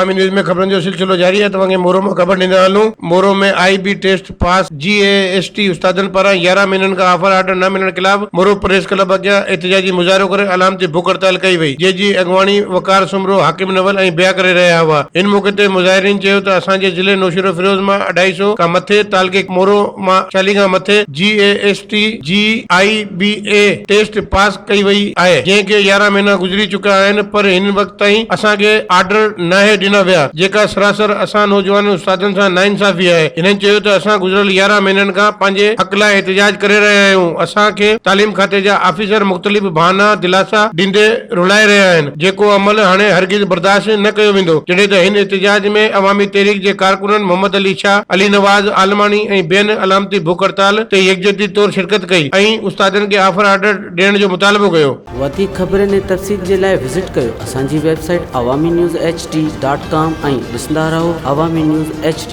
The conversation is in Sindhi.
عوامي نيوز ۾ خبرن جو سلسلو جاري آهي توهان کي مورو مان خبر ڏيندا هلون Moro ۾ I B test pass G A S T استادن پاران 11 مهينن کان آفر آرڊر نه ملڻ خلاف مورو پريس ڪلب اڳيان احتجاجي مظاهرو ڪري علامتي بک هڙتال ڪئي وئي جنهن جي اڳواڻي وقار سومرو، حاڪم نول ۽ ٻيا ڪري رهيا هئا ان موقعي تي مظاهرين چيو ته اسان جي ضلعي نوشهروفيروز مان اڍائي سو کان مٿي تعلقي مورو مان 40 کان مٿي جي اي ايس ٽي جي آء بي اي ٽيسٽ پاس ڪئي وئي آهي جنهن کي 11 مهينا گذري چڪا آهن پر هن وقت تائين اسان کي آرڊر ناهي ڏنا ويا جيڪا سراسر اسان نوجوان استادن سان ناانصافي آهي هنن چيو ته اسان گذريل 11 مهينن کان پنهنجي حق لاء احتجاج ڪري رهيا آهيون اسان کي تعليم کاتي جا آفيسر مختلف بهانا دلاسا ڏيندي رلائي رهيا آهن جيڪو عمل هاڻي هرگز برداشت نه ڪيو ويندو جڏهن ته هن احتجاج ۾ عوامي تحريڪ جي ڪارڪنن محمد علي شاهه، علي نواز عالماڻي ۽ ٻين علامتي بک هڙتال تي يڪجهتي طور شرڪت ڪئي ۽ استادن کي آفر آرڊر ڏيڻ جو مطالبو ڪيو. وڌيڪ خبرن ۽ تفصيل جي لاء وزٽ ڪيو اسان جي website Awami news H D dot com ۽ ڏسندا رهو عوامي نيوز ايڇ ڊي.